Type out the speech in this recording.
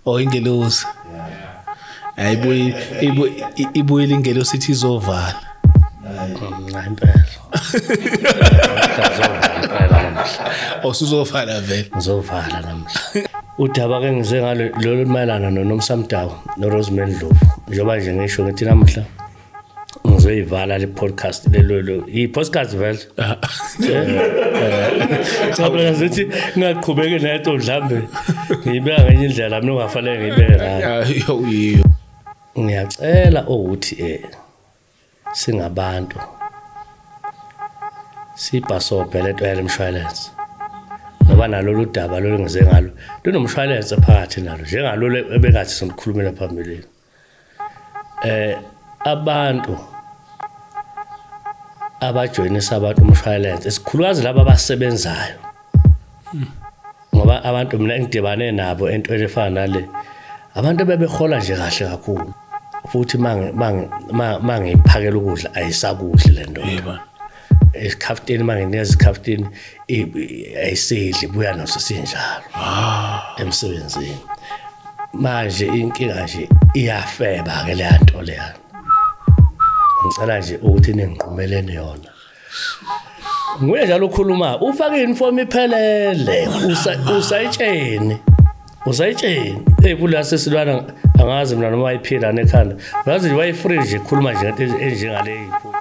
Oh, ingelosi. Ayibuyi, ibuyile ingelosi ithi izovala. Hayi impela. Ngizovala impela namhla. Osuzovala vele. Ngizovala namhla. Udaba ke ngize ngalo lolu mayelana noNomsa Mdawu noRosemary Ndlovu. Njengoba nje ngisho ngithi namhla ngizoyivala le podcast lelo i podcast vele. Cha, phela ngithi ngingaqhubeki nento, mhlambe ngiyibeka ngenye indlela mina ongafanele ngiyibeke ngayo. Yo yo. Ngiyacela ukuthi singabantu sibhasobhe lento yale mshwalense, ngoba nalolu daba lolu ngize ngalo lunomshwalense phakathi nalo, njengalolu ebengathi sonikhulumela phambilini. Abantu abajoyinisa abantu umshwalense, isikhulukazi laba abasebenzayo, ngoba abantu mina engidibane nabo entweni efana nale, abantu bebehola nje kahle kakhulu, futhi mangiphakela ukudla ayisakudli le ndoda. Esikhaftini, manginikeza isikhaftini ayisidli, ibuya naso sinjalo emsebenzini. Manje inkinga nje iyafeba ke leya nto leya. Ngicela nje ukuthi ningiqumeleni yona. Nguye njalo ukhuluma, ufake i-uniform iphelele, usayitsheni, usayitsheni. Hey, kula sesilwana angazi mina noma wayiphila nekhanda, uyazi nje, wayi-free nje, khuluma nje ngento enjengale.